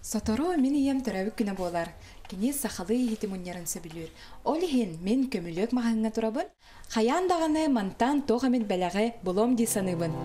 Сотору мин ийэм төрөөбүт күнэ буолар. Кини сахалыы иһити мунньарын сөбүлүүр. Ол иһин мин көмүлүөк маҕаһыыҥҥа турабын. Хайаан даҕаны мантан туох эмит бэлэҕи булуом дии саныыбын.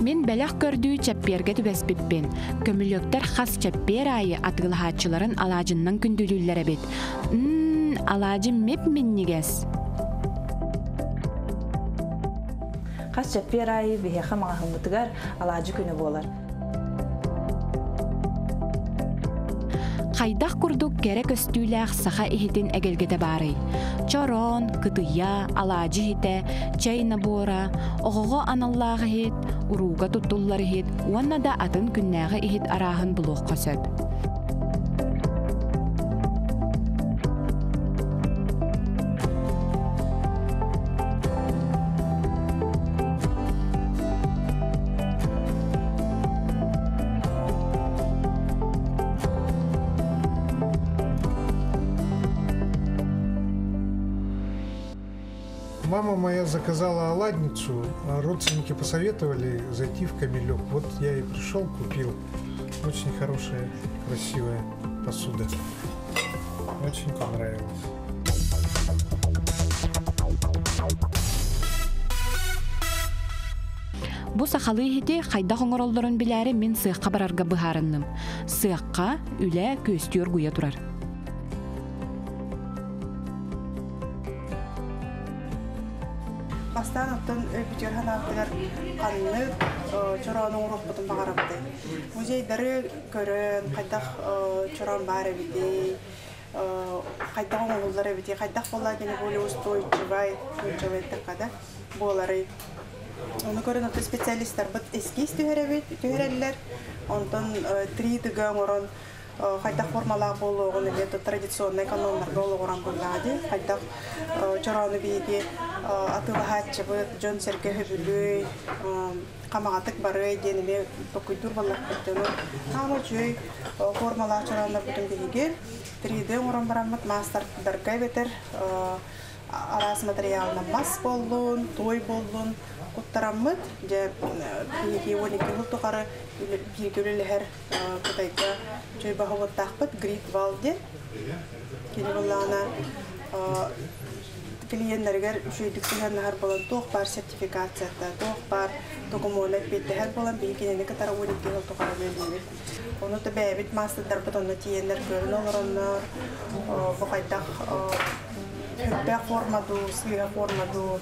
Мин бэлэх көрдүү чэппиэргэ түбэспиппин. Көмүлүөктэр хас чэппиэр аайы атыылаһааччыларын алаадьыннан күндүлүүллэр эбит. Мм, алаадьы мип-минньигэс. Хас чэппиэр аайы биһиэхэ маҕаһыыммытыгар алаадьы күнэ буолар. Хайдах курдук кэрэ көстүүлээх саха иһитин эгэлгэтэ баарый? Чороон, кытыйа, алаадьы иһитэ, чэй набора, оҕоҕо аналлаах иһит, урууга туттуллар иһит уонна да атын күннээҕи иһит арааһын булуохха сөп. Мама моя заказала оладницу, а родственники посоветовали зайти в Камелек. Вот я и пришел, купил. Очень хорошая, красивая посуда. Очень понравилось. Бу сахалыы иһити хайдах оҥороллорун билээри мин сыахха барарга быһаарынным. Сыахха үлэ күөстүү оргуйа турар. Бастаан оттон өйбүтүгэр санаабытыгар ханнык чороону оҥоруохпутун баҕарабытый? Музейдары көрөн, хайдах чороон баар эбитий, хайдах оҥоһуллар эбитий, хайдах буолла диэн более устойчивай, устойчивай эттэххэ да, буоларый. Ону көрөн оттон специалистарбыт эскиз түһэрэбит, түһэрэллэр. Онтон 3D-га оҥорон хайдах формалаах буолуоҕун эмиэ традиционнай каноннарга олоҕуран буоллаҕа дии. Хайдах чороону биһиги атыылаһааччыбыт, дьон-сэргэ сөбүлүй, хамаҕатык барыай диэн эмиэ толкуйдуур буоллахпыт. Ону хаама үчүгэй формалаах чорооннорбутун биһиги 3D оҥорон бараммыт маастардарга эбэтэр араас матырыйаалынан мас буоллун, туой буоллун куттараммыт, дьэ биһиги 12 сыл тухары бииргэ үлэлэһэр Кытайга чөй баһылыктаахпыт Грит Вал диэн. Кини буоллаҕына клиеннэригэр үчүгэйдик сыһыаннаһар буолан туох баар сертификацията, туох баар докумуона эппиэттэһэр буолан биһиги кинини кытары 12 сыл тухары үлэлиибит. Ону да бэйэбит маастардарбыт онно тиийэннэр көрөн олороннор бу хайдах сөптөөх форма дуу, сыыһа форма дуу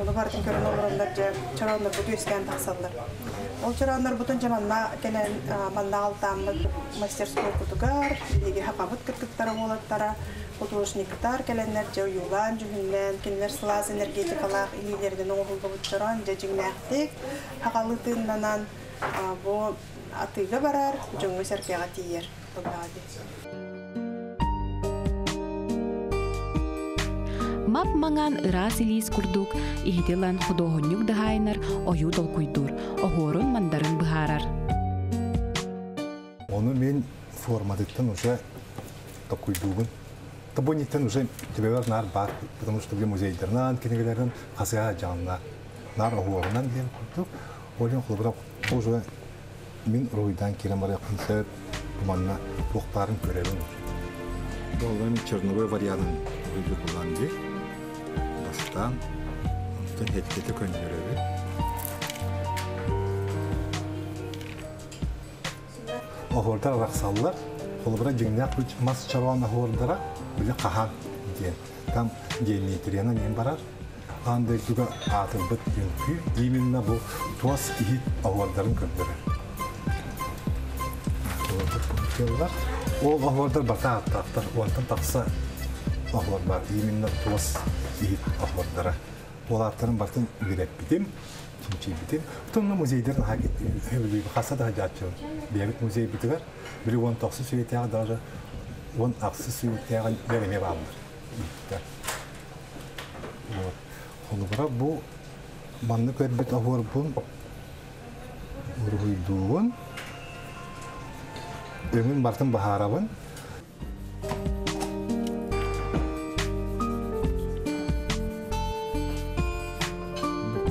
ону барытын көрөн олороннор дьэ чорооннорбут үөскээн тахсаллар. Ол чорооннорбутун дьэ манна кэлэн манна алтааммыт мастерскойбутугар биһиги хахабыт кыргыттара уолаттара художниктар кэлэннэр дьэ ойуулаан дьүһүннээн кинилэр сылаас энергетикалаах илиилэринэн оҥоһуллубут чороон дьэ дьиҥнээхтик хахалыы тыыннанан бу атыыга барар, дьоҥҥо-сэргэҕэ тиийэр буоллаҕа дии. Мап-маҥан ыраас илиис курдук иһити ылан худуоһунньук дыһаайынар ойуу толкуйдуур, оһуорун-мандарын быһаарар. Ону мин форматыттан уже толкуйдуубун. Тобониттан уже төбөбөр наар баар, потому что музейдарынан, кинигэлэринэн хасыһа дьаҕанна наар оһуорунан диэн курдук. Ол холобура уже Мин уруһуйдаан киирэн барыахпын сөп, манна туох баарын көрөбүн. Буоллан черновой варианын уруһуйдуур буолан дии. Бастаан, онтон эттэтэ көннөрөбүн. Оһуордар арахсаллар. Холобура, дьиҥнээх мас чороон оһуордара били хаһан диэн. Там геометриянан иэн барар. Аан дойдуга аатырбыт үҥкүү именно бу туос иһит оһуордарын көрдөрөр. Ол оһуордар барыта ааттаахтар. Уонтан тахса оһуор бар. Именно туос иһит оһуордара. Ол ааттарын барытын үөрэппитим, чинчийбитим. Тонна музейдар наһаа хаса да сылдьааччыбын. Бэйэбит музейбытыгар били уон тохсус үйэтээҕи даже уон ахсыс үйэтээҕи эмиэ бааллар. Вот. Холобура бу манна көрбүт оһуорбун уруһуйдуу Толкуйдуубун. Өҥүн бартын баһаарабын.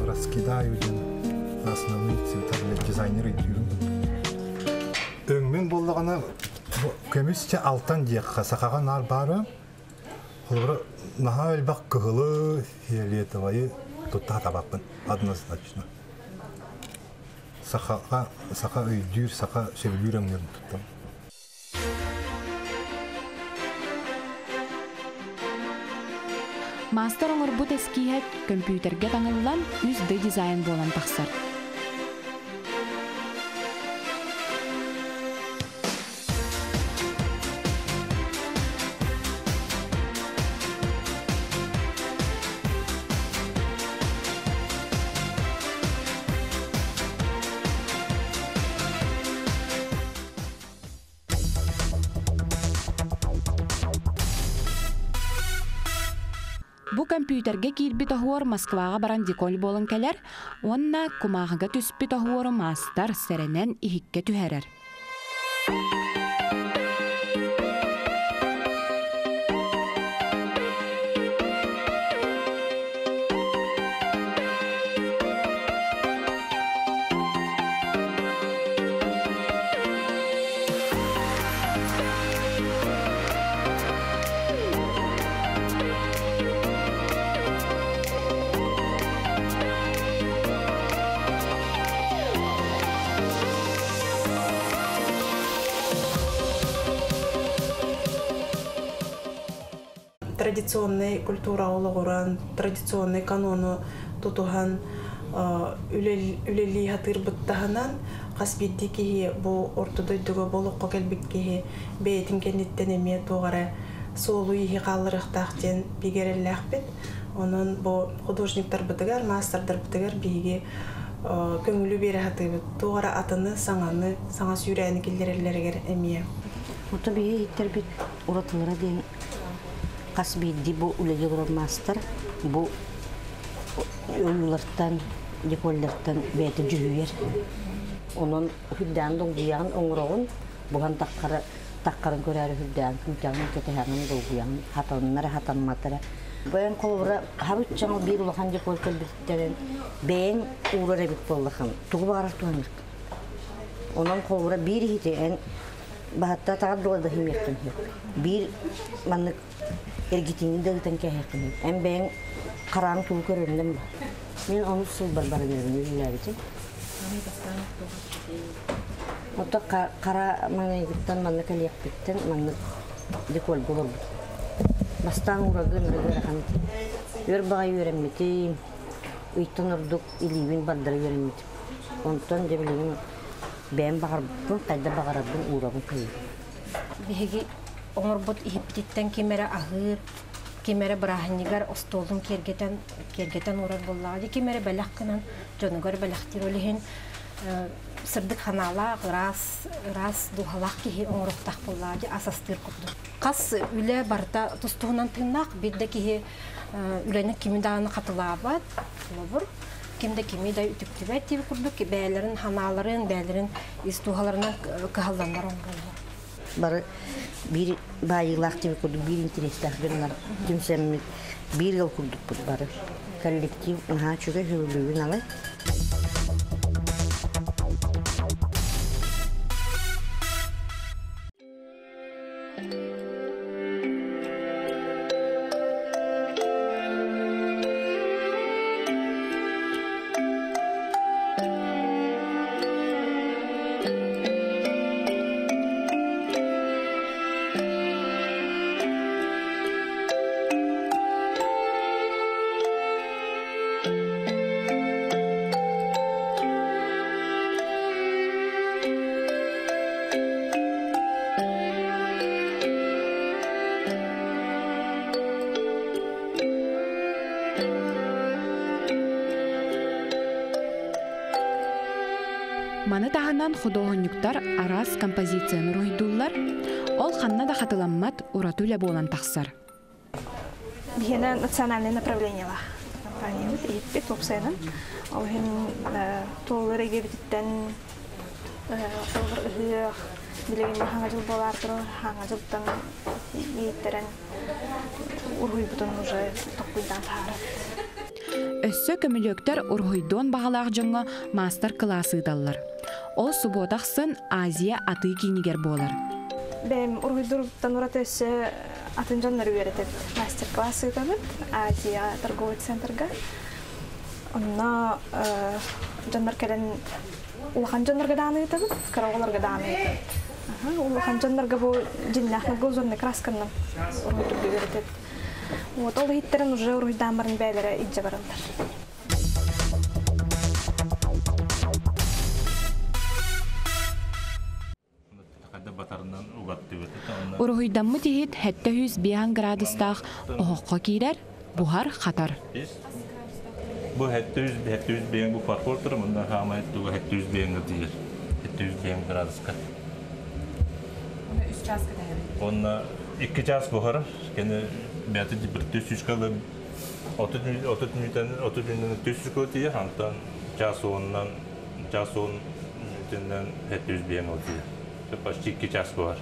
Раскидаю диэн основные цвета для дизайнера өйдүүрүм. Өҥмүн буоллаҕына көмүс чэ алтан диэххэ сахаҕа наар баара. Холобура наһаа элбэх кыһылы, фиолетовайы тутта сатаабаппын однозначно. Сахаҕа саха өйдүүр, саха сөбүлүүр өҥнөрүн туттам. Маастар оҥорбут эскииһэ көмпүүтэргэ таҥыллан 3D дизайн буолан тахсар. Бу көмпүүтэргэ киирбит оһуор Москваҕа баран деколь буолан кэлэр уонна кумааҕыга түспүт оһуору маастар сэрэнэн иһиккэ түһэрэр. Традиционный культура олоҕуран, традиционный канону тутуһан үлэлии сатыырбыт таһынан, хас биирдии киһи бу орто дойдуга бу олоххо кэлбит киһи бэйэтин кэнниттэн эмиэ туох эрэ суолу-ииһи хаалларыахтаах диэн бигэ эрэллээхпит. Онон бу художниктарбытыгар, маастардарбытыгар биһиги көҥүлү биэрэ сатыыбыт. Туох эрэ атыны, саҥаны, саҥа сүүрээни киллэрэллэригэр эмиэ. Ото биһи иһиттэрбит уратылара диэн хас биирдии бу үлэлии олорор маастар бу ойуулартан, деколлартан бэйэтэ дьүһүйэр. Онон үрдээн долгуйаҕын оҥороҕун, буһан таххара таххарын көрөөрү үрдээн күүтэҕин, кэтэһэҕин, долгуйаҕын, хатаннара хатамматара. Бэйэҥ холобура хабыччаҥ биир улахан деколь кэлбиттэрин бэйэҥ уурар эбит буоллахын, тугу баҕарар туһаныах. Онон холобура биир иһити эн баһатта атаҕар дуо да иһимиэххин сөп. Биир маннык эргитиини да ыытан кээһиэххин сөп. Эн бэйэҥ хараҥ тугу көрөрүнэн бар. Мин онус сылбар баран эрэбин үлэлээбитим. Ото хара маҥнайгыттан манна кэлиэхпиттэн маннык декольга олорбут. Бастаан урагын ыарахан өр баҕайы үөрэммитим. Ыйтан ордук илиибин бардара үөрэммитим. Онтон дьэ билигин бэйэм баҕарбыппын, хайда баҕарарбын уурабын кыйым. Биһиги оҥорбут иһиппититтэн ким эрэ аһыыр, ким эрэ бырааһынньыгар остуолун киэргэтэн киэргэтэн уурар буоллаҕа дии, ким эрэ бэлэх гынан дьонугар бэлэхтиир. Ол иһин сырдык санаалаах, ыраас, ыраас дууһалаах киһи оҥоруохтаах буоллаҕа дии, ас астыыр курдук. Хас үлэ барыта тус-туһунан тыыннаах, биир да киһи үлэни кими даҕаны хатылаабат, холобур, ким да кими да үтүктүбэт диэбит курдук бэйэлэрин санааларын, бэйэлэрин ис дууһаларынан кыһалланнар оҥороллор. Бары биир баайыылаах диэбит курдук биир интэриэстээх дьоннор түмсэммит биир ыал курдукпут бары. Коллектив наһаа үчүгэй сөбүлүүбүн алы. Маны таһынан худуоһунньуктар араас композицияны уруһуйдууллар, ол ханна да хатыламмат ураты үлэ буолан тахсар. Биһиэнэ национальнай направлениелаах компаниябыт иһиппит уопсайынан. Ол иһин туолар эйгэбититтэн Холобур ыһыах, билигин хаҥа дьыл буолаар турар, хаҥа дьылтан ииттэрэн уруһуйбутун уже токкуйдаан таһаарабыт. Өссө көмүлүөктэр уруһуйдуон баҕалаах дьоҥҥо маастар-кылаас ыыталлар. Ол субуота ахсын Азия атыы киинигэр буолар. Бэйэм уруһуйдууруттан ураты өссө атын дьоннору үөрэтэбит. Мастер-класс ыытабыт Азия торговый центрга. Онно дьоннор кэлэн улахан дьоннорго даҕаны ыытабыт, кыра оҕолорго даҕаны ыытабыт. Улахан дьоннорго бу дьиннээх глазурный красканан уруһуйдурга үөрэтэбит. Вот ол иһиттэрин уже уруһуйдаан баран бэйэлэрэ илдьэ бараллар. Уруһуйдаммыт иһит 705 градустаах оһоххо киирэр, буһар-хатар. Бу 700 бэйэҥ бу фарфор турар, мында хаамай туга 700 бэйэҥ тиийэр. 700 бэйэҥ градуска. Оны 3 чааска тэһэбит. Онна 2 чаас буһар, кene бәті бір 400 калы 30 мүнөтөн 30 мүнөтөн 400 калы тиийэр, антан час оннан час он мүнөтүнэн 700 бэйэҥ ол тиийэр. Почти 2 час буһар.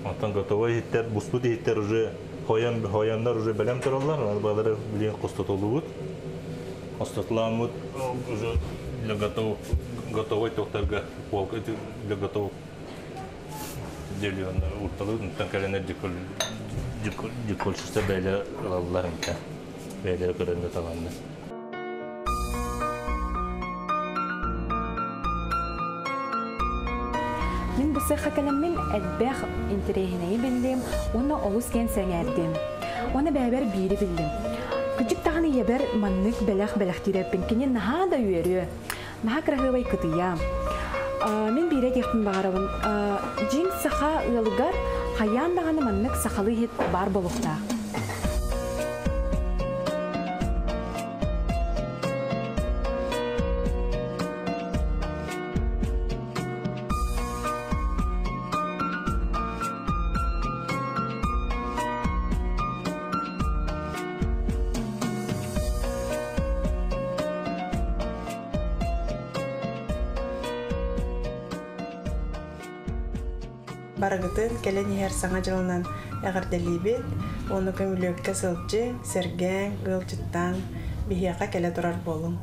Онтон готовый иһиттэр, буспут иһиттэр уже хойан хойаннар уже бэлэм тураллар, аны балары билин костотолубут. Костотламмыт уже для готов готовый тохтарга полка для готовых делионнар урталыт, онтон кэлэнэр декольчуста бэйлер ылаллар инте. Бэйлер көрөннө таланны. Мин бу сыахха кэлэммин элбэх интэриэһинэйи биллим уонна олус киэн сэҥээрдим. Уонна бэйэбэр биири биллим. Кырдьык даҕаны ийэбэр маннык бэлэх бэлэхтиирэппин кини наһаа да үөрүө. Наһаа кыраһыабай кытыйа. Мин биирэ диэхпин баҕарабын. Дьиҥ саха ыалыгар хайаан даҕаны маннык сахалыы иһит баар буолуохтаах. Барыгытын кэлэн иһэр Саҥа дьылынан эҕэрдэлиибит уонна көмүлүөккэ сылдьыҥ, сэргээҥ, ыалдьыттааҥ, биһиэхэ кэлэ турар буолуҥ.